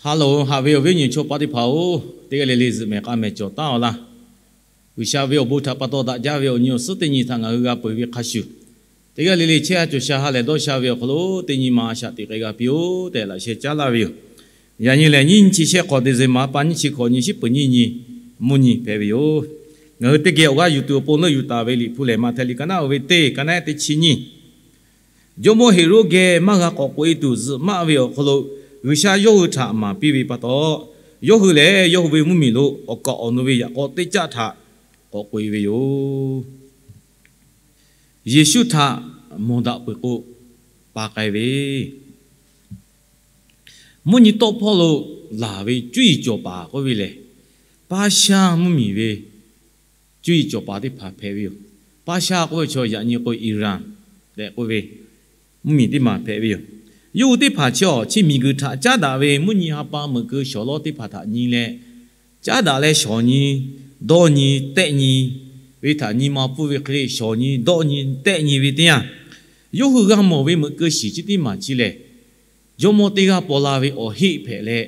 Ha loˬ, haꞈ ve awˬ viˉ awˬ nyi chaw paˍ teˇ hpaˍ-oˬ, teˇ g'aˇ le le zuhꞈ mehˍ k'a mehˍ cawˬ taˉ-aw laˇ. G'uiˬsha ve awˬ bon htaꞈ pa taw daꞈ jaˇ ve awˬ nyi awˬ suhˉ teˇ nyi htaꞈ ngaˬ hui g'a peuˬ ve hk'a shuˍ, teˇ g'aˇ le le chehˇ sha cawˬ sha ha lehˬ dawˇ sha ve awˬ hk'aw lo teˇ nyi ma a shaꞈ teꞈ k'ai g'a piˇ-oˆ tehꞈ laꞈ sheh caˉ laˇ ve yoˬ. Yaꞈ nyi lehˬ, nyiˇ chi shehˆ hk'awꞈ December pa nyiˇ chi hkawꞈ nyi shiˉ peuˍ nyiˇ nyi mvuhˇ nyi hpehꞈ ve yoˬ. Ngaˬ hui teˇ geh awˬ g'aˇ yuˬ tuˬ awˬ pon leuˆ yuˬ taˍ ve Liꞈ hpu lehˬ, Maꞈhtehˍ liꞈ ka naˆ oˇ ve teˇ, ka naˆ teˇ chi nyiˇ. Jawˇmawˇ Heˍroˆ geh maˇ g'a k'awꞈ k'oꞈ-e tuˬ zuhꞈ maˆ ve awˬ hk'aw lo, G'uiˬsha yawˇ hui htaꞈ maˍ piˇ ve pa taw, yawˇ hui lehˬ yawˇ hui ve mvuhˇmiˬ lo awˬ kaˍ awˬ nu ve yaꞈ k'aw teˇ caˆ htaꞈ k'awꞈ k'oꞈ-e ve yoˬ. Yeˍsuˆ htaꞈ mawˬ daꞈ peuˬ k'o, pa k'ai ve mvuhˇ nyi tawˆ hpawˇ lo laˬ ve cuˇ yiˍ cawˬ paˍ k'oˆ ve lehˬ, Paˇshaˇ mvuhˇmiˬ ve cuˇ yiˍ cawˬ paˍ teˇ hpaˍ hpehꞈ ve yoˬ. Paˇshaˇ k'oˆ ve chaw yaꞈ nyi k'o Iˍraˍ tehꞈ k'oˆ ve mvuhˇmiˬ teˇ maˬ hpehꞈ ve yoˬ. Yawˇ hui teˇ hpaˍ chi awˬ chi miˬguiˬ htaꞈ caˉ daꞈ ve mvuhˇ nyi ha pa meuꞈ keu shawˍ lawˇ teˇ hpaˍ htaꞈ nyi leh, caˉ daꞈ leh shawˍ nyi, dawˇ nyi, tehˆ nyi ve htaꞈ nyi ma pfuhˇ ve hk'e le, shawˍ nyi, dawˇ nyi, tehˆ nyi ve teˇ yanˇ, yawˇ hui g'a mawˬ ve meuꞈ keu shiˍ chi teˇ maˬ chi lehˬ, jawˇmawˇ teˇ g'aˇ paw la ve awˬ heˆ hpehꞈ leh,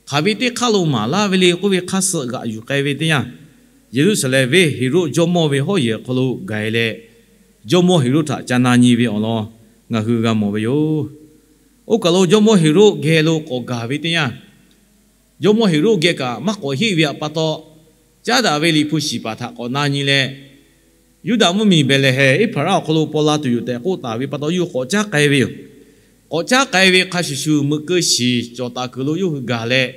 hk'aˬ ve teˇ hk'aˇ lo maˍ laˇ ve le k'oˆ ve hk'aˇ suh g'aꞈ yuˬ k'ai ve teˇ yanˇ, Yeˍruˆsaˍlehnˍ venˇ Heˍroˆ jawˇmawˇ ve hawˉ yehˬ awˬ hk'aw lo gaˬ-e leh, jawˇmawˇ Heˍroˆ htaꞈ ca na nyi ve awˬ lawn ngaˬ hui g'a mawˬ ve yoˬ. Oˇ kaˬ lo jawˇmawˇ Heˍroˆ geh lo k'awꞈ gaˬ ve teˇ yanˇ, jawˇmawˇ Heˍroˆ geh kaꞈ maˇ k'awꞈ heˆ ve pa taw, caˉ daꞈ ve Liꞈ hpu shiˍ paˍ htaꞈ k'awꞈ na nyi leh, Yuˇdaꞈ mvuhˇmiˬ Behˍlehˍhehnˍ Eˇhpaˍraˆ awˬ hk'aw lo paw la tuˬ yoˬ tehꞈ k'oˆ taˍ ve pa taw, yawˇ hui k'awꞈ caˉ k'ai ve yoˬ. K'awꞈ caˉ k'ai ve hk'a shuˍ shuˍ, meuꞈ keu shiˍ cawˬ taˍ kuiˬ lo yawˇ hui gaˬ leh,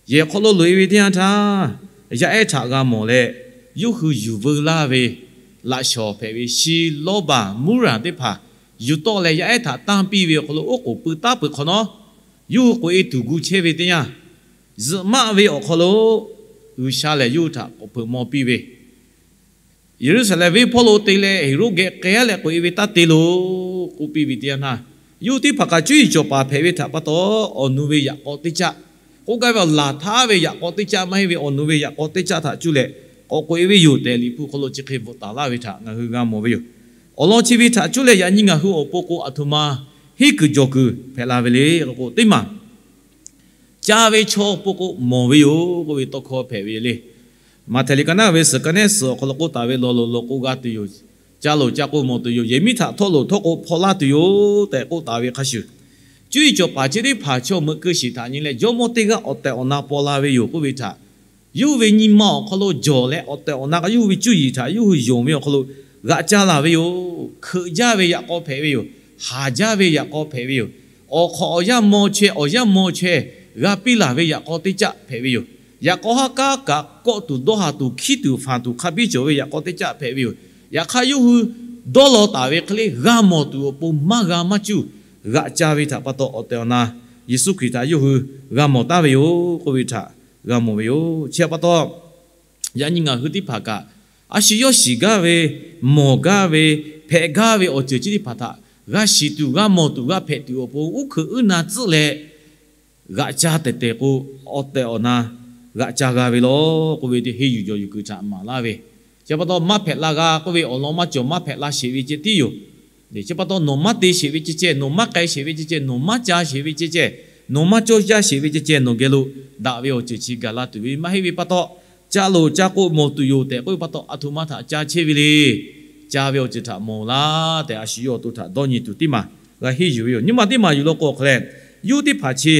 yehˬ hk'aw lo loꞈ-e ve teˇ yanˇ htaˇ, yaˇ ehˉ htaꞈ g'a mawˬ leh, yawˇ hui yuˬ veu laˇ ve laꞈ shawˍ hpehꞈ ve shi lawˇbaˬ muˉraˍ teˇ hpaˍ yuˬ tawˆ leh, yaˇ ehˉ htaꞈ tanˇ piˇ ve awˬ hk'aw lo oˉ k'oˍ pui taˉ peuˬ hk'awꞈ nawˉ, yawˇ hui k'oꞈ-e tuˬ gu chehˇ ve teˇ yanˇ, zuhꞈ maˆ ve awˬ hk'aw lo G'uiˬsha lehˬ yawˇ hui htaꞈ k'awꞈ hpeuꞈ maw piˇ ve, Yeˍruˆsaˍlehnˍ venˇ hpawˇ lo te leh Heˍroˆ geh k'ai-a leh k'oꞈ-e ve taˇ te loˬ k'oˆ piˇ ve teˇ yanˇ htaˇ, yawˇ hui teˇ hpaˍ kaꞈ cuˇ yiˍ cawˬ paˍ hpehꞈ ve htaꞈ pa taw, awˬ nu ve yaꞈ k'aw teˇ caˆ, k'oˆ gaˇ ve awˬ laˬ htaˇ ve yaꞈ k'aw teˇ caˆ maˇ heˆ ve, awˬ nu ve yaꞈ k'aw teˇ caˆ htaꞈ cuˇ leh k'awꞈ k'oꞈ-e ve yoˬ tehꞈ, Liꞈ hpu hk'aw lo chi hk'e bvuhꞈ taˍ laˇ ve htaꞈ ngaˬ hui g'a mawˬ ve yoˬ. Awˬ lawn chi ve htaꞈ cuˇ leh yaꞈ nyi ngaˬ hui awˬ pon k'o, aˬ htoꞈ ma henˇ kuiˬ jawˬ kuiˬ hpehꞈ la ve le k'o, teˇ maˬ ca ve chaw awˬ pon k'o mawˬ ve yoˬ k'oˆ ve tawˇ hkawˇ hpehꞈ ve le. Maꞈhtehˍ liꞈ ka naˆ ve suhˍ ka nehˉ suhˍ awˬ hk'aw lo k'oˆ taˍ ve, lawˬ loˍ lawˬ k'o g'a tuˬ yoˬ, ca loˍ ca k'o mawˬ tuˬ yoˬ, yehˬ miˉ htaꞈ htawˆ loˍ htawˆ k'o hpaw laˇ tuˬ yoˬ tehꞈ k'oˆ taˍ ve hk'a shuˍ, cuˇ yiˍ cawˬ paˍ chi teˇ hpaˍ chaw meuꞈ keu shiˍ htaꞈ nyi leh, jawˇmawˇ teˇ g'aˇ awˬ tehˬ awˬ na paw la ve yoˬ k'oˆ ve htaꞈ, yawˇ hui ve nyi ma awˬ hk'aw lo jawˬ leh awˬ tehˬ awˬ na k'o, yawˇ hui ve cuˇ yiˍ htaꞈ yawˇ hui yonˍ ve awˬ hk'aw lo g'aꞈ ca laˬ ve yoˬ. Hkeuꞈ jaˇ ve yaꞈ k'aw hpehꞈ ve yoˬ. Haˍ jaˇ ve yaꞈ k'aw hpehꞈ ve yoˬ. Awˬ hk'awꞈ awˬ yanˇ maw chaweh, awˬ yanˇ maw chaweh g'a piˇ laˬ ve yaꞈ k'aw teˇ caˆ hpehꞈ ve yoˬ. Yaꞈ k'aw ha k'aˉ kaꞈ kawˆ tuˬ, dawˇ ha tuˬ, hkiˉ tuˬ, fanˬ tuˬ, hk'a biˇ cawˬ ve yaꞈ k'aw teˇ caˆ hpehꞈ ve yoˬ. Yaꞈ hk'aˇ, yawˇ hui dawˇ law taˍ ve hk'e le g'a mawˬ tuˬ awˬ pon maˇ g'a maˇ cuˇ g'aꞈ ca ve htaꞈ pa taw, awˬ tehˬ awˬ na Yeˍsuˆ Hkriꞈ htaꞈ yawˇ hui g'a mawˬ taˉ ve yoˬ k'oˆ ve htaꞈ g'a mawˬ ve yoˬ. Chi htaꞈ pa taw, yaꞈ nyi ngaˬ hui teˇ hpaˍ kaꞈ, a shu yawˇ shiˍ gaˇ ve, mawˬ gaˇ ve, hpehꞈ gaˇ ve awˬ ceuˬ chi teˇ hpaˍ htaꞈ g'a shiˍ tuˬ, g'a mawˬ tuˬ, g'a hpehꞈ tuˬ awˬ pon uˉ hkeuꞈ uˉ na tcuhˆ leh g'aꞈ ca tehˬ tehˬ k'o, awˬ tehˬ awˬ na g'aꞈ ca g'a ve law k'oˆ ve teˇ henˇ yuˬ jawˬ yuˬ kuiˬ htaꞈ maˍ laˇ ve. Chi pa taw, maˇ hpehꞈ la g'a k'oˆ ve awˬ lawn maˇ cawˬ, maˇ hpehꞈ la sheˍ ve ceh tiˉ yoˬ. Chi pa taw, nawˬ maˇ te sheˍ ve ceh ceh, nawˬ maˇ k'ai sheˍ ve ceh ceh, nawˬ maˇ ca sheˍ ve ceh ceh, nawˬ maˇ cawˇ yaˇ sheˍ ve ceh ceh, nawˬ geh lo daꞈ ve awˬ ceuˬ chi gaˬ la tuˬ ve maˇ heˆ ve pa taw, ca loˍ ca k'o mawˬ tuˬ yoˬ tehꞈ k'oˆ ve pa taw, aˬ htoꞈ ma htaꞈ ca chehˇ ve le. Ca ve awˬ ceuˬ htaꞈ mawˬ laˇ tehꞈ, a shu yawˇ awˬ to htaꞈ dawˇ nyi tuˬ teˇ maˬ g'a henˇ yuˬ ve yoˬ. Nyi ma teˇ maˬ yuˬ law k'o, awˬ hk'a lehˬ, yawˇ teˇ hpaˍ chi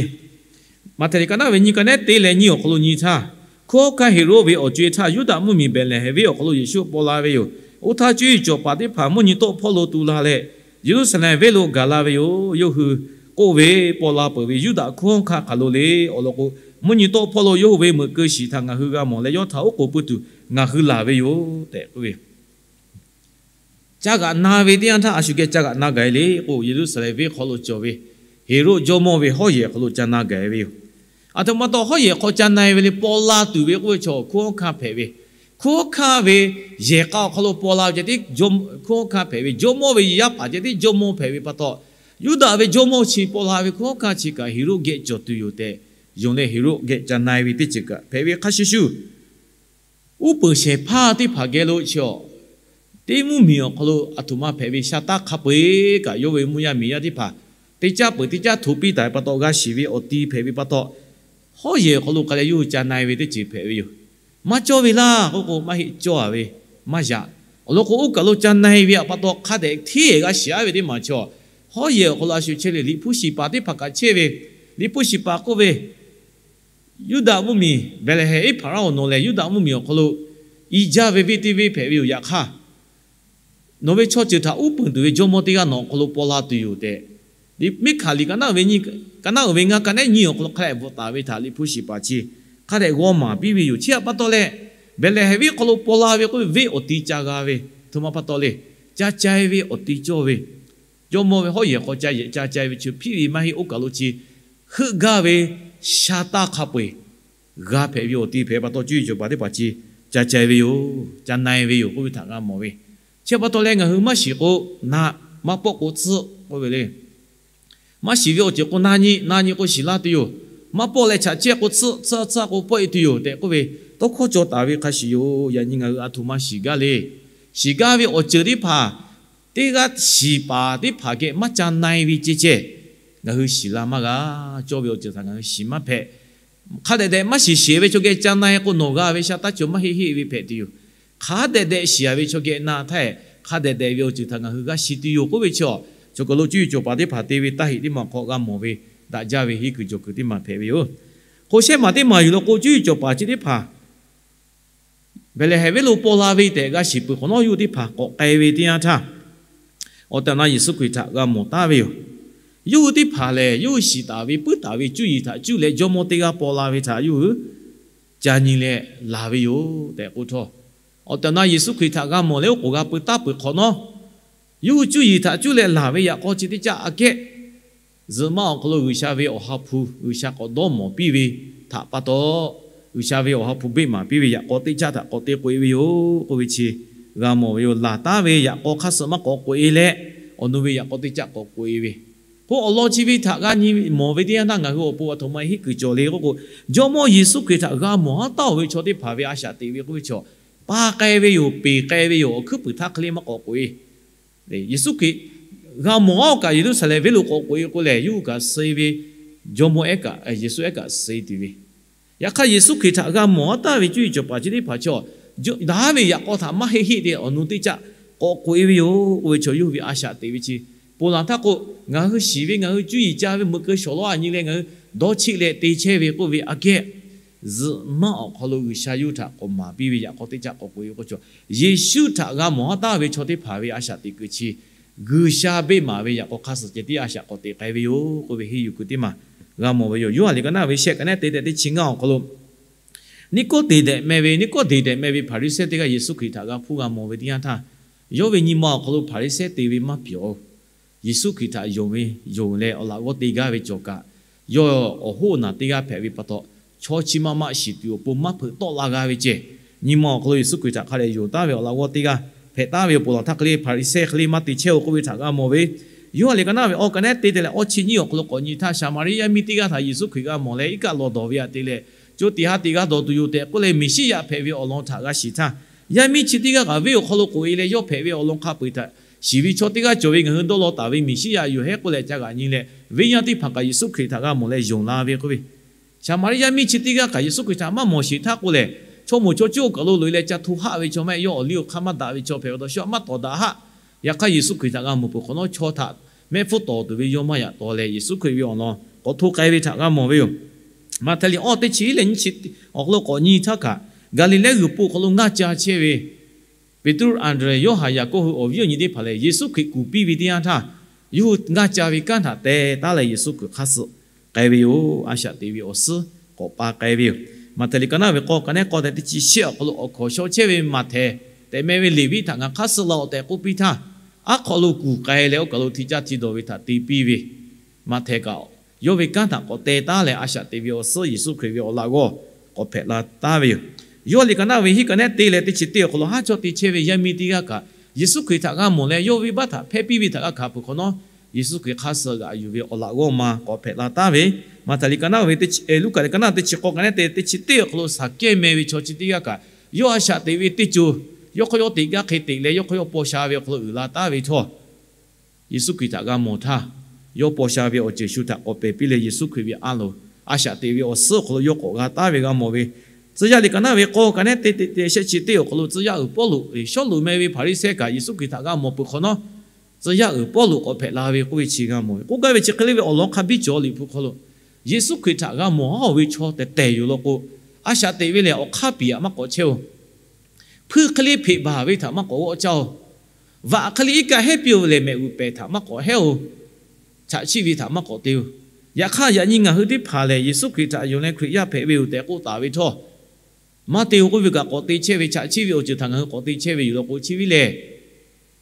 Maꞈhtehˍ liꞈ ka naˆ ve nyi, ka nehˉ teˇ leh nyiˇ awˬ hk'aw lo nyi htaˇ, hkunˉ hawˉ hkanˇ Heˍroˆ ve awˬ co-e htaˇ, Yuˇdaꞈ mvuhˇmiˬ Behˍlehˍhehnˍ venˇ awˬ hk'aw lo Yeˍsuˆ paw la ve yoˬ. Oˇ htaˇ, cuˇ yiˍ cawˬ paˍ teˇ hpaˍ mvuhˇ nyi tawˆ hpawˇ lo tu la leh, Yeˍruˆsaˍlehnˍ venˇ lo gaˬ la ve yoˬ. Yawˇ hui k'oˆ ve, Paw la peuˬ ve Yuˇdaꞈ hkunˉ hawˉ hkanˇ hk'aˬ lo le. Awˬ lawn k'o, mvuhˇ nyi tawˆ hpawˇ lo yawˇ hui ve meuꞈ keu shiˍ htaꞈ ngaˬ hui g'a mawˬ leh, yawˇ htaꞈ oˉ k'oˍ pui tuˬ ngaˬ hui laˬ ve yoˬ tehꞈ k'oˆ ve Ca g'aꞈ na ve teˇ yanˇ htaˇ, a shu geh ca g'aꞈ na gaˬ-e le k'o, Yeˍruˆsaˍlehnˍ venˇ hk'aw lo cawˬ ve Heˍroˆ jawˇmawˇ ve hawˉ yehˬ hk'aw lo ca na gaˬ ve yoˬ. Aˬ htoꞈ ma taw hawˉ yehˬ hk'aw ca na-e ve le, paw la tuˬ ve k'oˆ ve chaw hkunˉ hawˉ hkanˇ hpehꞈ ve, hkunˉ hawˉ hkanˇ ve yehˬ k'a awˬ hk'aw lo paw la ve ceh tiˉ, hkunˉ hawˉ hkanˇ hpehꞈ ve, jawˇmawˇ ve yaˇ paˍ ceh tiˉ jawˇmawˇ hpehꞈ ve pa taw, Yuˇdaꞈ ve jawˇmawˇ chi paw la ve hkunˉ hawˉ hkanˇ chi kaꞈ Heˍroˆ geh cawˬ tuˬ yoˬ tehꞈ yonˍ leh, Heˍroˆ geh ca na-e ve teˇ ceuˬ kaꞈ hpehꞈ ve hk'a shuˍ shuˍ, uˉ peunˍ shehˍ hpaˇ teˇ hpaˍ geh lo chi awˬ teˇ mvuhˇmiˬ awˬ hk'aw lo aˬ htoꞈ ma hpehꞈ ve sha taˇ hk'a peu-eˬ kaꞈ, yawˇ ve mvuhˇ yaˇ miˬ yaˇ teˇ hpaˍ teˇ caˉ peuˬ teˇ caˉ hto piˇ taˍ ve pa taw, g'a shiˍ ve awˬ ti hpehꞈ ve pa taw, hawˉ yehˬ awˬ hk'aw lo k'ai leh yawˇ hui ca na-e ve teˇ ceuˬ hpehꞈ ve yoˬ. Maˇ cawˇ ve laˇ k'oˆ k'o, maˇ heˆ, cawˇ-a ve maˇ yaꞈ. Awˬ lawn k'o, oˇ kaˬ lo ca na-e ve htaꞈ pa taw hk'a dehꞈ hteˇ g'a shiˍ-aˉ ve teˇ maˬ chaw, hawˉ yehˬ awˬ hk'aw lo a shu chehˇ le, liꞈ hpu shiˍ paˍ teˇ hpaˍ kaꞈ chehˇ ve, liꞈ hpu shiˍ paˍ k'oˆ ve, Yuˇdaꞈ mvuhˇmiˬ Behˍlehˍhehnˍ iˉ hpaˍraˉonˍ nawˬ lehˬ, Yuˇdaꞈ mvuhˇmiˬ awˬ hk'aw lo i jaˇ ve venˇ teˇ venˇ hpehꞈ ve yoˬ. Yaꞈ hk'aˇ, nawˬ ve chaw ceuˬ htaꞈ uˉ peunˍ tuˬ ve Jawˇmawˇ teˇ g'aˇ nawˬ awˬ hk'aw lo paw la tuˬ yoˬ tehꞈ, Miˉhkaˍ liꞈ ka naˆ uiˍ ve nyiˇ, ka naˆ uiˍ ve ngaˇ, ka naˆ ehˉ nyiˇ awˬ hk'aw lo hk'a dehꞈ bvuhꞈ taˍ ve htaꞈ liꞈ hpu shiˍ paˍ chi hk'a dehꞈ g'aw maˍ piˇ ve yoˬ. Chi htaꞈ pa taw leh, Behˍlehˍhehnˍ venˇ hk'aw lo paw la ve k'oˆ ve venˇ awˬ ti ca g'a ve, aˬ htoꞈ ma pa taw le, ca cai ve awˬ ti cawˇ ve, jawˇmawˇ ve hawˉ yehˬ hk'aw ca yehˬ ca cai ve chi hpiˆ ve maˇ heˆ, oˇ kaˬ lo chi heuˆ gaˇ ve sha taˇ hk'a peu-eˬ g'a hpehꞈ ve awˬ ti hpehꞈ pa taw, cuˇ yiˍ cawˬ paˍ teˇ hpaˍ chi ca cai ve yoˬ, ca na-e ve yoˬ k'oˆ ve htaꞈ g'a mawˬ ve. Chi pa taw leh ngaˬ hui maˇ shiˍ k'o na, maˇ pawˆ k'o tsuhˆ k'oˆ ve le. Maˇ shiˍ ve awˬ ceuˬ k'o na nyi, na nyi k'o shiˍ laˇ tuˬ yoˬ. Maˇ pawˆ leh chaꞈ chehˇ k'o tsuhˆ, tsuhˆ tsuhˆ k'o pawˆ-e tuˬ yoˬ tehꞈ k'oˆ ve tawˇ hkawˇ cawˬ taˍ ve hk'a shuˍ yoˬ. Yaꞈ nyi ngaˬ hui aˬ htoꞈ ma shiˍ gaˇ le. Shiˍ gaˇ ve awˬ ceuˬ teˇ hpaˍ, teˇ g'aˇ shiˍ paˍ teˇ hpaˍ geh maˇ ca na-e ve ceh ceh, ngaˬ hui shiˍ la maˇ g'a. Cawˇ ve awˬ ceuˬ htaꞈ ngaˬ hui shiˍ maˇ hpehꞈ. Hk'a dehꞈ dehꞈ maˇ shiˍ sheˍ ve chaw geh ca na-e k'o, nawˬ g'a ve sha taˇ cawˬ maˇ heˆ heˆ ve hpehꞈ tuˬ yoˬ. Hk'a dehꞈ dehꞈ shiˍ-a ve chaw geh na htaˇ, hk'a dehꞈ dehꞈ ve awˬ ceuˬ htaꞈ ngaˬ hui g'a shiˍ tuˬ yoˬ k'oˆ ve chi, chaw kaˬ lo cuˇ yiˍ cawˬ paˍ teˇ hpaˍ te ve taˇ heꞈ teˇ maˬ hk'aw g'a mawˬ ve daꞈ jaˇ ve henˇ kuiˬ jawˬ kuiˬ teˇ maˬ hpehꞈ ve yoˬ. Hk'o shehˆ maˬ teˇ maˬ yuˬ lo k'o, cuˇ yiˍ cawˬ paˍ chi teˇ hpaˍ Behˍlehˍhehnˍ venˇ lo paw la ve tehꞈ g'a shiˍ peuˬ hk'awꞈ nawˉ, yawˇ hui teˇ hpaˍ k'awꞈ k'ai ve teˇ yanˇ htaˇ, awˬ tehˬ awˬ na Yeˍsuˆ Hkriꞈ htaꞈ g'a mawˬ taˉ ve yoˬ. Yawˇ hui teˇ hpaˍ lehˬ, yawˇ hui shiˍ taˍ ve puiˉ taˍ ve cuˇ yiˍ htaꞈ cuˇ leh jawˇmawˇ teˇ g'aˇ paw la ve htaꞈ yawˇ hui ca nyi leh laˬ ve yoˬ tehꞈ k'oˆ htawˇ, awˬ tehˬ awˬ na Yeˍsuˆ Hkriꞈ htaꞈ g'a mawˬ leh oˉ k'oˍ g'a peu taˉ peuˬ hk'awꞈ nawˉ, yawˇ hui cuˇ yiˍ htaꞈ cuˇ leh laˬ ve yaꞈ k'aw chi teˇ caˆ aꞈ kehˉ zuhꞈ maˆ awˬ hk'aw lo G'uiˬsha ve awˬ ha hpu, G'uiˬsha k'awꞈ dawˇ mawˬ piˇ ve htaꞈ pa taw, G'uiˬsha ve awˬ ha hpu beˆ maˍ piˇ ve yaꞈ k'aw teˇ caˆ htaꞈ k'awꞈ te k'oꞈ-e ve yoˬ k'oˆ ve chi g'a mawˬ ve yoˬ. Laˬ taˉ ve yaꞈ k'aw hk'aˇ suh maˇ k'awꞈ k'oꞈ-e leh, awˬ nu ve yaꞈ k'aw teˇ caˆ k'awꞈ k'oꞈ-e ve k'o, awˬ lawn chi ve htaꞈ g'a nyi mawˬ ve teˇ yanˇ htaˇ, ngaˬ hui awˬ pon aˬ htoꞈ ma henˇ kuiˬ cawˬ le k'oˆ k'o, Jawˇmawˇ Yeˍsuˆ Hkriꞈ htaꞈ g'a mawˬ haˉ taˉ-oˬ ve chaw teˇ hpaˍ ve a shaꞈ teꞈ ve k'oˆ ve chaw, pa k'ai ve yoˬ, peˬ k'ai ve yoˬ, awˬ hkuiˉ puiˍ htaˇ hk'e le maˇ k'awꞈ k'oꞈ-e. Yeˍsuˆ Hkriꞈ g'a mawˬ-aˉ kaꞈ, Yeˍruˆsaˍlehnˍ venˇ lo k'awꞈ k'oꞈ-e k'o lehˬ, yawˇ hui kaꞈ suh-e ve, jawˇmawˇ ehˉ kaꞈ, Yeˍsuˆ ehˉ kaꞈ suh-e tuˬ ve. Yaꞈ hk'aˇ, Yeˍsuˆ Hkriꞈ htaꞈ g'a mawˬ haˉ taˉ ve cuˇ yiˍ cawˬ paˍ chi teˇ hpaˍ chaw, daꞈ ve yaꞈ k'aw htaꞈ maˇ heˆ heˆ te awˬ nu teˇ caˆ k'awꞈ k'oꞈ-e ve yoˬ k'oˆ ve chaw, yawˇ hui ve a shaꞈ teꞈ ve chi ponˬ laˬ htaˇ k'o, ngaˬ hui shiˍ ve, ngaˬ hui cuˇ yiˍ ca ve meuꞈ keu shawˍ law-a nyi leh ngaˬ hui dawˇ cheˆ leh te chehˇ ve k'oˆ ve aꞈ kehˉ, zuhꞈ maˆ awˬ hk'aw lo G'uiˬsha yawˇ hui htaꞈ k'awꞈ maˍ piˇ ve yaꞈ k'aw teˇ caˆ k'awꞈ k'oꞈ-e k'o chaw, Yeˍsuˆ htaꞈ g'a mawˬ haˉ taˉ ve chaw teˇ hpaˍ ve a shaꞈ teꞈ kuiˬ chi G'uiˬsha beˆ maˍ ve yaꞈ k'aw hk'aˇ suh ceh tiˉ a shaꞈ k'awꞈ teꞈ k'ai ve yoˬ k'oˆ ve henˇ yuˬ kuiˬ teˇ maˬ g'a mawˬ ve yoˬ. Yoˇhanˬ liꞈ ka naˆ ve shehˆ ka naˆ te tehꞈ teˇ chi ngaˇ awˬ hk'aw lo, Niˆkawˇdeˍ tehꞈ meh ve, Niˆkawˇdeˍ tehꞈ meh ve Hpaˍriˍsehˇ teˇ g'aˇ Yeˍsuˆ Hkriꞈ htaꞈ g'a hpuˇ g'a mawˬ ve teˇ yanˇ htaˇ, yawˇ ve nyi ma awˬ hk'aw lo Hpaˍriˍsehˇ te ve maˇ pyawˬ-oˬ. Yeˍsuˆ Hkriꞈ htaꞈ yonˍ ve, yonˍ leh awˬ laꞈ g'awˇ te gaˇ ve cawˬ kaꞈ, yawˇ awˬ hoˉ awˬ naˬ teˇ g'aˇ hpehꞈ ve pa taw, chaw chi ma ma shiˍ tuˬ awˬ pon maˇ hpeuꞈ tawˆ la g'a ve ceh, nyi ma awˬ hk'aw lo Yeˍsuˆ Hkriꞈ htaꞈ hk'a dehꞈ yonˍ taˉ ve awˬ laꞈ g'awˇ teˇ g'aˇ hpehꞈ taˉ ve yoˬ. Ponˬ laˬ htaˇ hk'e le Hpaˍriˍsehˇ hk'e le maˇ te chehˇ-oˬ k'oˆ ve htaꞈ g'a mawˬ ve, Yoˇhanˬ liꞈ ka naˆ ve awˬ ka naˆ te tehꞈ leh awˬ chi nyiˇ awˬ hk'aw lo k'awꞈ nyi htaˇ, Saˍmaˍriˆ yaˇ miˇ teˇ g'aˇ htaꞈ Yeˍsuˆ Hkriꞈ g'a mawˬ leh iˉ kaˆ lawˬ dawˬ ve aꞈ te leh, co tiꞈ ha tiꞈ g'a dawˬ tuˬ yoˬ tehꞈ k'oˆ leh, Meˍsiˉyaꞈ hpehꞈ ve awˬ lawn htaꞈ g'a shiˍ htaˇ, yaˇ miˇ chi teˇ g'aˇ kaꞈ venˇ awˬ hk'aw lo k'oꞈ-e leh yawˇ hpehꞈ ve awˬ lawn hk'a peu-eˬ htaꞈ shiˍ ve chaw teˇ g'aˇ cawˬ ve, ngaˬ hui dawˇ law taˍ ve Meˍsiˉyaꞈ yoˬ hehˉ k'oˆ leh ca g'aꞈ nyi leh, venˇ yaˇ teˇ hpaˍ kaꞈ Yeˍsuˆ Hkriꞈ htaꞈ g'a mawˬ leh yonˍ la ve k'oˆ ve, Saˍmaˍriˆ yaˇ miˇ chi teˇ g'aˇ kaꞈ Yeˍsuˆ Hkriꞈ htaꞈ maˇ mawˬ sheˍ htaˇ k'oˆ lehˬ, chaw moˍ chaw cuˇ awˬ kaˬ lo loꞈ-e leh ca hto haˆ ve chaw maˇ heˆ, yawˇ awˬ liˇ awˬ hk'aˇ maˇ daꞈ ve chaw hpehꞈ ve awˬ taw shu maˇ tawˍ daꞈ haˆ. Yaꞈ hk'aˇ, Yeˍsuˆ Hkriꞈ htaꞈ g'a mawˬ peuˬ hk'awꞈ nawˉ, chaw htaꞈ mehˆ hpfuhˇ tawˍ tuˬ ve yawˇ maˇ yaꞈ taw leh, Yeˍsuˆ Hkriꞈ ve awˬ lawn k'awꞈ hto k'ai ve htaꞈ g'a mawˬ ve yoˬ. Maꞈhtehˍ liꞈ awˇ teˇ chi leh nyiˇ chi awˬ hk'aw lo k'awꞈ nyi htaˇ kaꞈ, Gaˍliˍlehˇ g'uiˬ po hk'aw lo ngaˇ ca chehˇ ve Peˍtruˆ, Anˍdrehˍ, Yoˇhanˬ, Yaˍkoˆ hui awˬ viˉ awˬ nyi teˇ hpaˍ lehˬ, Yeˍsuˆ Hkriꞈ kuˬ piˇ ve teˇ yanˇ htaˇ, yawˇ hui ngaˇ ca ve kanˉ htaꞈ teh taˉ leh Yeˍsuˆ Hkriꞈ hk'aˇ suh k'ai ve yoˬ. A shaꞈ teꞈ ve awˬ suhˉ k'awꞈ pa k'ai ve yoˬ. Maꞈhtehˍ liꞈ ka naˆ ve k'awˇ ka naˆ k'awˇ tehꞈ teˇ chi shehˆ awˬ hk'aw lo awˬ hkawnˍ shaw chehˇ ve Maꞈhtehˍ tehꞈ meh ve Leˍviˆ htaꞈ ngaˬ hk'aˇ suh la-oˬ tehꞈ k'oˆ piˇ htaˇ, aˉ hk'aw lo kuˬ k'ai leh oˇ kaˬ lo hti caˇ hti dawˬ ve htaꞈ te piˇ ve Maꞈhtehˍ kaꞈ, yawˇ ve kanˉ htaꞈ k'awꞈ teh taˉ leh a shaꞈ teꞈ ve awˬ suhˉ Yeˍsuˆ Hkriꞈ ve awˬ laꞈ g'awˇ k'awꞈ hpehꞈ la taˉ ve yoˬ. Yoˇhanˬ liꞈ ka naˆ ve hiˉ ka naˆ te leh teˇ chi teˇ awˬ hk'aw lo haˉ chaw te chehˇ ve yaˇ miˇ teˇ g'aˇ kaꞈ, Yeˍsuˆ Hkriꞈ htaꞈ g'a mawˬ leh yawˇ venˇbaˆ htaꞈ hpehˇ piˇ ve htaꞈ g'a hkanˍ peuˬ hk'awꞈ nawˉ, Yeˍsuˆ Hkriꞈ hk'aˇ suh g'aꞈ yuˬ ve awˬ laꞈ g'awˇ ma k'awꞈ hpehꞈ la taˉ ve, Maꞈhtehˍ liꞈ ka naˆ ve, Luˉkaꞈ liꞈ ka naˆ teˇ chi k'awˇ ka naˆ te leh teˇ chi teˇ awˬ hk'aw lo Saˍkehˇ meh ve chaw chi teˇ g'aˇ kaꞈ, yawˇ a shaꞈ teꞈ ve teˇ co, yawˇ hk'aw yawˇ teꞈ gaˇ hk'e teꞈ leh yawˇ hk'aw yawˇ paw sha ve awˬ hk'aw lo uiˍ la taˉ ve htawˇ, Yeˍsuˆ Hkriꞈ htaꞈ g'a mawˬ htaˇ, yawˇ paw sha ve awˬ ceuˬ shu htaꞈ k'awꞈ pehˬ piˇ leh Yeˍsuˆ Hkriꞈ ve a loˍ a shaꞈ teꞈ ve awˬ suhˉ awˬ hk'aw lo yawˇ k'awꞈ g'a taˉ ve g'a mawˬ ve, tcuh yaˇ liꞈ kaꞈ naˇ ve k'awˇ ka neˉ te te te shehˆ chi teˇ awˬ hk'aw lo tcuh yaˇ uiˍ Pawˇluꞈ, Sawˉluꞈ meh ve Hpaˍriˍsehˇ kaꞈ Yeˍsuˆ Hkriꞈ htaꞈ g'a mawˬ peuˬ hk'awꞈ nawˉ, tcuh yaˇ uiˍ Pawˇluꞈ k'awꞈ hpehꞈ la ve k'oˆ ve chi g'a mawˬ ve. K'oˆ gaˇ ve chi hk'e le ve awˬ lawn hk'a biˇ cawˬ Liꞈ hpu hk'aw lo, Yeˍsuˆ Hkriꞈ htaꞈ g'a mawˬ haˉ oˬ ve chaw tehˬ tehˬ yoˬ law k'o, a shaꞈ teꞈ ve lehˬ awˬ hk'aˇ piˍ aꞈ maˇ k'awꞈ chehˇ oˬ. Hpuiˇ hk'e le hpeꞈ baˬ ve htaꞈ maˇ k'awꞈ g'awˆ caˇ oˬ. Vaꞈ hk'e le iˉ kaˆ hehˉ piˇ oˬ ve lehˬ mehꞈ g'uiˬ pehˍ htaꞈ maˇ k'awꞈ hehˉ oˬ. Chaꞈ chiˆ ve htaꞈ maˇ k'awꞈ te oˬ. Yaꞈ hk'aˇ yaꞈ nyi ngaˬ hui teˇ hpaˍ lehˬ Yeˍsuˆ Hkriꞈ htaꞈ yonˍ leh Hkriꞈ yaˇ hpehꞈ ve yoˬ tehꞈ k'oˆ taˍ ve htawˇ, maˇ te oˬ k'oˆ ve kaꞈ k'awꞈ te chehˇ ve, chaꞈ chiˆ ve awˬ ceuˬ htaꞈ ngaˬ hui k'awꞈ te chehˇ ve yoˬ law k'o, chi ve lehˬ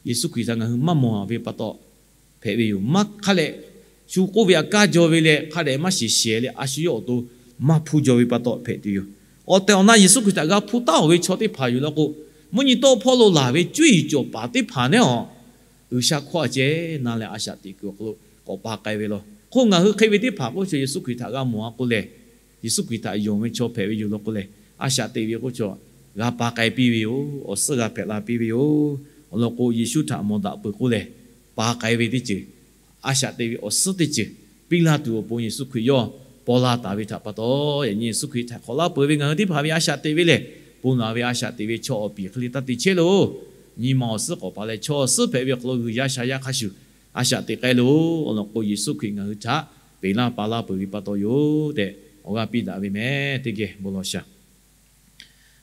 Yeˍsuˆ Hkriꞈ htaꞈ ngaˬ hui maˇ mawˬ ve pa taw hpehꞈ ve yoˬ. Maˇ hk'a leh shu k'oˆ ve aꞈ kaˇ jaw ve leh hk'a dehꞈ maˇ shiˍ shehˍ leh a shu yawˇ awˬ to maˇ hpuˇ jaw ve pa taw hpehꞈ tuˬ yoˬ. Awˬ tehˬ awˬ na Yeˍsuˆ Hkriꞈ htaꞈ g'a hpuˇ taˉ oˬ ve chaw teˇ hpaˍ yoˬ law k'o, mvuhˇ nyi tawˆ hpawˇ lo laˬ ve cuˇ yiˍ cawˬ paˍ teˇ hpaˍ nehˉ awˬ, G'uiˬsha hkawˇ a ceh na leh a shaꞈ teꞈ kuiˬ awˬ hk'aw lo k'awꞈ pa k'ai ve law k'o, ngaˬ hui hk'e ve teˇ hpaˍ k'oˆ chi Yeˍsuˆ Hkriꞈ htaꞈ g'a mawˬ a k'o lehˬ, Yeˍsuˆ Hkriꞈ htaꞈ yonˍ ve chaw hpehꞈ ve yoˬ law k'o lehˬ, a shaꞈ teꞈ ve k'oˆ chaw g'a pa k'ai piˇ ve yoˬ. Awˬ suhˉ g'a hpehꞈ la piˇ ve yoˬ. Awˬ lawn k'o, Yeˍsuˆ htaꞈ mawˬ daꞈ peuˬ k'oˆ lehˬ, pa k'ai ve teˇ ceuˬ, a shaꞈ teꞈ ve awˬ suhˉ teˇ ceuˬ piˇ laˇ tuˬ awˬ pon Yeˍsuˆ Hkriꞈ yawˇ paw la taˍ ve htaꞈ pa taw, yaꞈ nyi Yeˍsuˆ Hkriꞈ htaꞈ hk'awꞈ laˇ peuˬ ve ngaˬ hui teˇ hpaˍ ve a shaꞈ teꞈ ve lehˬ, bon laˬ ve a shaꞈ teꞈ ve chaw awˬ piˍ hk'e le taˇ te chehˇ loˬ. Nyi ma awˬ suhˉ k'awꞈ paˍ leh chaw awˬ suhˉ hpehꞈ ve awˬ hk'aw lo G'uiˬsha sha yaˇ hk'a shuˍ a shaꞈ teꞈ k'ai loˬ. Awˬ lawn k'o, Yeˍsuˆ Hkriꞈ ngaˬ hui htaꞈ peꞈ laˇ pa laˇ peuˬ ve pa taw yoˬ tehꞈ awˬ g'aˇ piˇ daꞈ ve meh. Teˇ geh bon lawˬ shaˍ.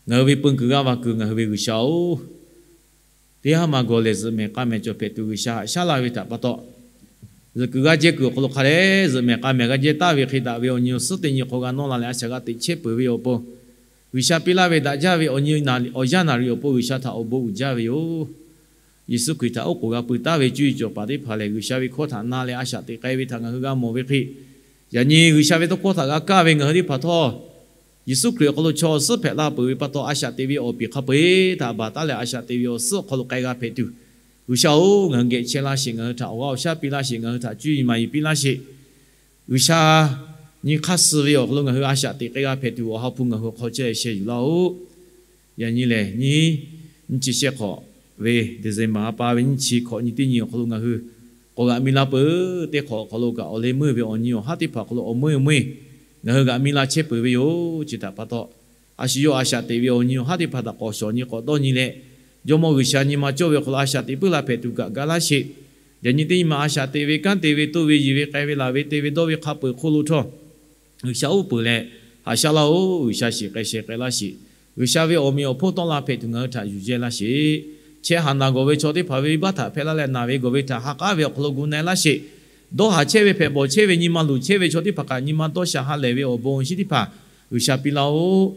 Ngaˬ hui ve peu kuiˬ g'aˇ va kuiˬ ngaˬ hui ve G'uiˬsha-oˬ, teˇ haˉ ma gawˬ lehˬ zuhꞈ mehˬ k'a mehˬ cawˬ hpehꞈ tuˬ G'uiˬsha haꞈ shaˉ laˇ ve htaꞈ pa taw, zuhꞈ kuiˬ g'aˇ jehˇ kuiˬ awˬ hk'aw lo hk'a dehꞈ zuhꞈ mehˬ k'a mehˬ g'a jehˇ taˍ ve hk'e daꞈ ve awˬ nyi awˬ suhˉ teˇ nyi hk'aw g'a nawˇ la leh a shaꞈ g'a teꞈ chehˇ peuˬ ve awˬ pon, G'uiˬsha piˇ laˇ ve daꞈ jaˇ ve awˬ nyi awˬ yanˇ naˍ riˍ awˬ pon G'uiˬsha htaꞈ awˬ bon uiˍ jaˇ ve yoˬ. Yeˍsuˆ Hkriꞈ htaꞈ oˉ k'oˍ g'a pui taˉ ve cuˇ yiˍ cawˬ paˍ teˇ hpaˍ lehˬ, G'uiˬsha ve hkawˇ htaꞈ na leh a shaꞈ teꞈ k'ai ve htaꞈ ngaˬ hui g'a mawˬ ve hk'e, yaꞈ nyi G'uiˬsha ve tawˇ hkawˇ htaꞈ g'a kaˇ ve ngaˬ hui teˇ hpaˍ htawˇ, Yeˍsuˆ Hkriꞈ awˬ hk'aw lo chaw awˬ suhˉ hpehꞈ la peuˬ ve pa taw, a shaꞈ teꞈ ve awˬ piˍ hk'a peu-eˬ htaꞈ baˬ taˉ leh a shaꞈ teꞈ ve awˬ suhˉ awˬ hk'aw lo k'ai g'a hpehꞈ tuˬ, G'uiˬsha-oˬ, ngaˬ hui geh chehˇ laˇ sheˍ. Ngaˬ hui htaꞈ awˬ g'aˇ awˬ shaˉ piˇ laˇ sheˍ. Ngaˬ hui htaꞈ cuˇ yiˍ maˍ yiˍ piˇ laˇ sheˍ. G'uiˬsha nyi hk'aˇ suh ve awˬ hk'aw lo ngaˬ hui a shaꞈ teꞈ k'ai g'a hpehꞈ tuˬ, Awˬ ha hpu ngaˬ hui awˬ hk'aw chehˇ sheh yuˬ laˇ-oˆ. Yaꞈ nyi lehˬ, nyiˇ nyiˇ chi shehˆ hk'awꞈ ve December ha pa ve nyiˇ chi hkawꞈ nyi teˇ nyi awˬ hk'aw lo ngaˬ hui k'awꞈ g'aꞈ mi la peuˬ teˇ hk'awꞈ awˬ hk'aw lo kaꞈ, awˬ leh meuˇ ve awˬ nyi awˬ haˉ teˇ hpaˍ awˬ hk'aw lo awˬ meuˇ meuˇ ngaˬ hui g'aꞈ mi la chehˇ peuˬ ve yoˬ. Chi htaꞈ pa taw, a shu yawˇ a shaꞈ teꞈ ve awˬ nyi awˬ haˉ teˇ hpaˍ htaꞈ k'awꞈ shawˍ nyi k'awꞈ dawˇ nyi leh, Jawˇmawˇ G'uiˬsha nyi ma cawˇ ve awˬ hk'aw lo a shaꞈ teꞈ puiˉ la hpehꞈ tuˬ kaꞈ ga laˇ sheˍ. Yaꞈ nyi teˇ nyi ma a shaꞈ teꞈ ve, kanˉ te ve, toˇ ve, yiˬ ve, k'ai ve, laˬ ve, te ve, dawˇ ve hk'a peu-eˬ hk'oˆ lo htawˇ, G'uiˬsha uˉ peunˍ leh, haꞈ shaˉ laˇ-oˬ, G'uiˬsha shiˍ k'ai sheh k'ai laˇ sheˍ. G'uiˬsha ve awˬ meꞈ awˬ hponˇ tawˆ la hpehꞈ tuˬ ngaˬ hui htaꞈ yuˬ yehˇ laˇ sheˍ. Chehˇ haˍ naˬ gawˬ ve chaw teˇ hpaˍ ve venˇbaˆ htaꞈ hpehˇ laˇ leh, naˬ ve gawˬ ve htaꞈ ha k'aˉ ve awˬ hk'aw lo gu na-e laˇ sheˍ. Dawˇ haˍ chehˇ ve, hpehꞈ bawˬ chehˇ ve, nyi ma luˬ chehˇ ve chaw teˇ hpaˍ kaꞈ nyi ma dawˇ sha ha lehˬ ve awˬ bon awˬ shinˉ teˇ hpaˍ G'uiˬsha piˇ laˇ-oˆ.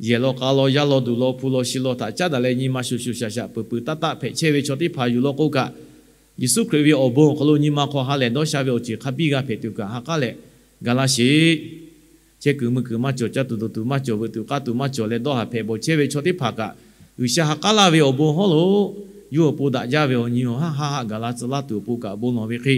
Yehˬ law k'a law, yaˇ law duˬ law, hpu law shi law htaꞈ caˉ daꞈ leh nyi ma shuˍ shuˍ shaˍ shaˍ peuˬ peuˬ taˇ taˆ hpehꞈ chehˇ ve chaw teˇ hpaˍ yuˬ law k'o kaꞈ, Yeˍsuˆ Hkriꞈ ve awˬ bon awˬ hk'aw lo nyi ma hk'aw ha lehˬ dawˇ sha ve awˬ ceuˬ hk'a biˇ g'a hpehꞈ tuˬ kaꞈ ha k'aˉ leh ga laˇ sheˍ. Chehˇ kuiˬ mui kuiˬ maˇ cawˬ, caˇ tuˬ dawˬ tuˬ maˇ cawˬ, veuꞈ tuˬ k'aˇ tuˬ maˇ cawˬ leh dawˇ haˍ hpehꞈ bawˬ chehˇ ve chaw teˇ hpaˍ kaꞈ, G'uiˬsha ha k'aˉ laˇ ve awˬ bon hawˉ lo yawˇ awˬ pon daꞈ jaˇ ve awˬ nyi awˬ haˉ haˆ haˆ gaˬ la tcuh laˇ tuˬ awˬ pon kaꞈ bon lawˬ ve hk'e,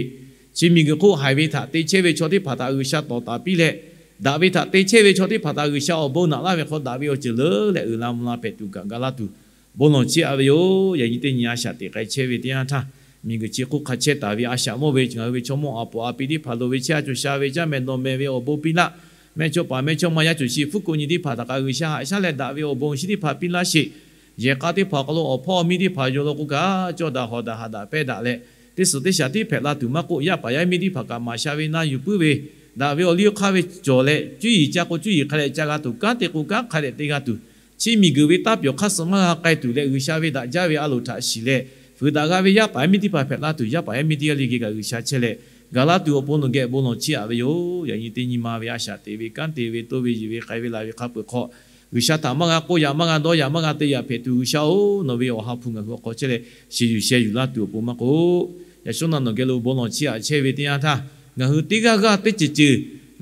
chi miˬguiˬ hk'oˆ haiˬ ve htaꞈ te chehˇ ve chaw teˇ hpaˍ htaꞈ G'uiˬsha tawˍ taˍ piˇ leh, daꞈ ve htaꞈ te chehˇ ve chaw teˇ hpaˍ htaꞈ G'uiˬsha awˬ bon naꞈ laˇ ve hk'aw daꞈ ve awˬ ceuˬ leuˉ leh uiˍ la mvuh la hpehꞈ tuˬ kaꞈ ga laˇ tuˬ bon lawˬ chiˇ aꞈ ve yoˬ. Yaꞈ nyi teˇ nyi a shaꞈ teꞈ k'ai chehˇ ve teˇ yanˇ htaˇ, miˬguiˬ chi hk'oˆ hk'a chehˇ taˍ ve a shaꞈ mawˇ ve ngaˬ hui ve chaw mawˇ a poˍ a pi teˇ hpaˍ loˍ ve chehˇ a cawˬ sha ve caˇ mehˍ dawˬ mehˍ ve awˬ bon piˇ laˆ. Mehˇchawˇ paˍ mehˇchawˇma yaˇ cawˬ shi hpfuhˇ ko nyi teˇ hpaˍ htaꞈ kaꞈ G'uiˬsha haꞈ shaˉ leh daꞈ ve awˬ bon awˬ shinˉ teˇ hpaˍ piˇ laˇ sheˍ. Yehˬ k'a teˇ hpaˍ awˬ hk'aw lo awˬ hpawˇ awˬ miˇ teˇ hpaˍ yaw law k'o kaꞈ, cawˇ daꞈ hawˍ daꞈ haꞈ daꞈ pehnˇ daꞈ leh, teˇ suhˍ teˇ shaˍ tiˉ hpehꞈ la tuˬ maˇ k'oˆ, yaˇ paˍ yaˇ miˇ teˇ hpaˍ kaꞈ maˍ sha ve na yuˬ puiˉ ve, daꞈ ve awˬ liˇ hk'aˇ ve cawˬ leh, cuˇ yiˍ ca k'o cuˇ yiˍ hk'a dehꞈ ca g'a tuˬ, kanˉ te k'o kanˉ hk'a dehꞈ te g'a tuˬ, chi miˬguiˬ ve taˇ pyawˬ hk'aˇ suh maˇ g'a k'ai tuˬ leh, G'uiˬsha ve daꞈ jaˇ ve a loˍ htaꞈ shiˍ leh, fuiˍ daꞈ g'a ve yaˇ paˍ yaˇ miˇ teˇ hpaˍ hpehꞈ la tuˬ, yaˇ paˍ yaˇ miˇ teˇ g'aˇ le geh kaꞈ G'uiˬsha chehˇ leh, gaˬ laˇ tuˬ awˬ pon nawˬ geh bon lawˬ chiˇ aꞈ ve yoˬ. Yaꞈ nyi teˇ nyi ma ve a shaꞈ teꞈ ve, kanˉ te ve, toˇ ve, yiˬ ve, k'ai ve, laˬ ve hk'a peuˬ hk'aw, G'uiˬsha htaꞈ maˇ g'a k'oˆ yaꞈ, maˇ g'a dawˇ yaꞈ, maˇ g'a te yaꞈ hpehꞈ tuˬ, G'uiˬsha-oˬ, nawˬ ve awˬ ha hpu ngaˬ hui awˬ hk'aw chehˇ leh, shiˍ yuˬ sheh yuˬ laˇ tuˬ awˬ pon maˇ k'oˆ, yaꞈ shawˉ naˆ nawˬ geh lo bon lawˬ chiˇ aꞈ chehˇ ve teˇ yanˇ htaˇ, ngaˬ hui teˇ g'aˇ g'aˇ teˇ ceuˬ ceuˬ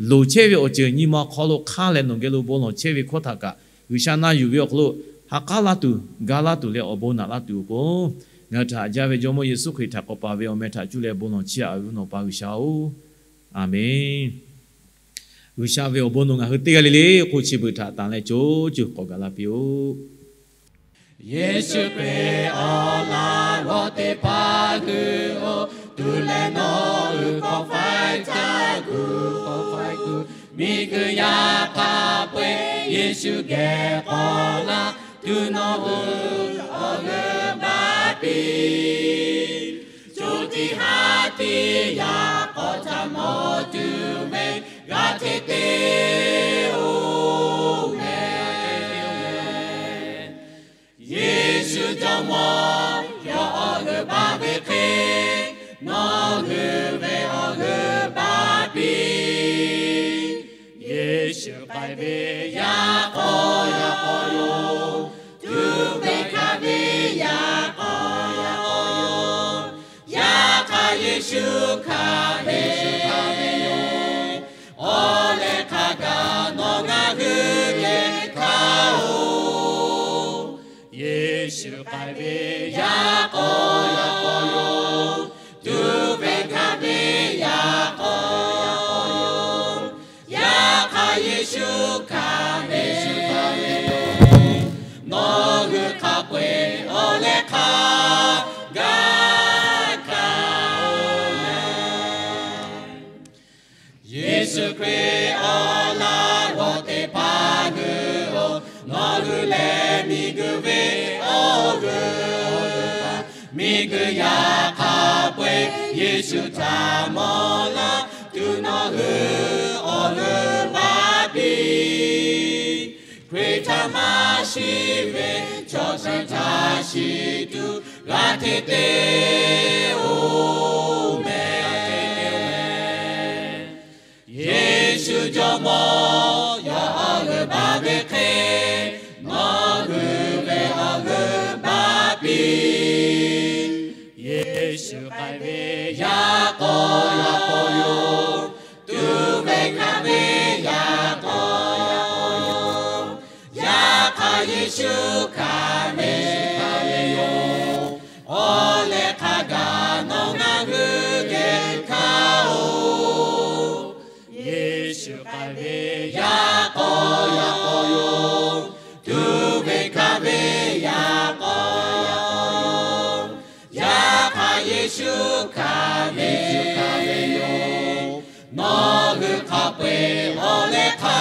loˍ chehˇ ve awˬ ceuˬ nyi ma awˬ hk'aw lo hk'aˇ leh nawˬ geh lo bon lawˬ chehˇ ve hkawˇ htaꞈ kaꞈ, G'uiˬsha na yuˬ ve awˬ hk'aw lo ha k'aˉ laˇ tuˬ, ga laˇ tuˬ leh awˬ bon naꞈ laˇ tuˬ awˬ pon, ngaˬ hui htaꞈ haꞈ jaˇ ve Jawˇmawˇ Yeˍsuˆ Hkriꞈ htaꞈ k'awꞈ paˍ ve awˬ meh htaꞈ cuˇ leh bon lawˬ chiˇ aꞈ ve Nawˬ pa G'uiˬsha-oˬ, Aˍmenˇ. G'uiˬsha ve awˬ bon nawˬ ngaˬ hui teˇ g'aˇ le le hk'oˆ chi beuꞈ htaꞈ tanˍ leh co cuˬ k'awꞈ gaˬ la piˇ-oˆ. Yeˍsuˆ Hkriꞈ awˬ laꞈ g'awˇ teˇ hpaˍ hui-oˬ, tuˬ leh nawˬ hui hk'aw faiˇ caˇ kuˬ, hk'aw faiˇ kuˬ. Miˬguiˬ yaˇ hk'a peu-eˬ Yeˍsuˆ geh k'awꞈ laˇ, tuˬ nawˬ hui awˬ g'euˆ baˆ piˇ. Co tiꞈ ha tiꞈ yaꞈ k'awꞈ htaꞈ mawˬ tuˬ ve g'a hteˇ te-oˬ mehˍ. Yeˍsuˆ Jawˇmawˇ yawˇ awˬ g'euˆ baˆ ve hk'e, nawˬ hui ve awˬ g'euˆ baˆ piˇ. Yeˍsuˆ k'ai ve yaꞈ k'aw yaꞈ k'aw yoˬ. Tuˬ ve hkanˍ ve yaꞈ k'aw yaꞈ k'aw yoˬ. Yaꞈ hk'aˇ Yeˍsuˆ hkanˍ ve yoˬ. Awˬ leh hk'a gaˬ nawˬ ngaˬ hui geh hkanˍ-oˬ. Yeˍsuˆ k'ai ve yaꞈ k'aw yaꞈ k'aw yoˬ. Tuˬ ve hkanˍ ve yaꞈ k'aw yaꞈ k'aw yoˬ. Yaꞈ hk'aˇ Yeˍsuˆ hkanˍ ve yoˬ. Nawˬ hui hk'a peu-eˬ awˬ leh hk'a gaˬ hkanˍ-oˬ mehˍ. Yeˍsuˆ Hkriꞈ awˬ laꞈ g'awˇ teˇ hpaˍ hui-oˬ, nawˬ hui lehˬ miˬguiˬ ve awˬ g'euˆ-oˬ. Miˬguiˬ yaˇ hk'a peu-eˬ Yeˍsuˆ htaꞈ mawˬ laˇ, tuˬ nawˬ hui awˬ g'euˆ baˆ piˇ. Hkriꞈ htaꞈ maˇ shiˍ ve chaw chi htaꞈ shiˍ tuˬ g'a hteˇ te-oˬ mehˍ. Yeˍsuˆ Jawˇmawˇ yawˇ awˬ g'euˆ baˆ ve hk'e, nawˬ hui ve awˬ g'euˆ baˆ piˇ. Yeˍsuˆ k'ai ve yaꞈ k'aw yaꞈ k'aw yoˬ. Tuˬ ve hkanˍ ve yaꞈ k'aw yaꞈ k'aw yoˬ. Yaꞈ hk'aˇ Yeˍsuˆ hkanˍ ve yoˬ. Awˬ leh hk'a gaˬ nawˬ ngaˬ hui geh hkanˍ-oˬ. Yeˍsuˆ k'ai ve yaꞈ k'aw yaꞈ k'aw yoˬ. Tuˬ ve hkanˍ ve yaꞈ k'aw yaꞈ k'aw yoˬ. Yaꞈ hk'aˇ Yeˍsuˆ hkanˍ ve yoˬ. Nawˬ hui hk'a peu-eˬ awˬ leh hk'a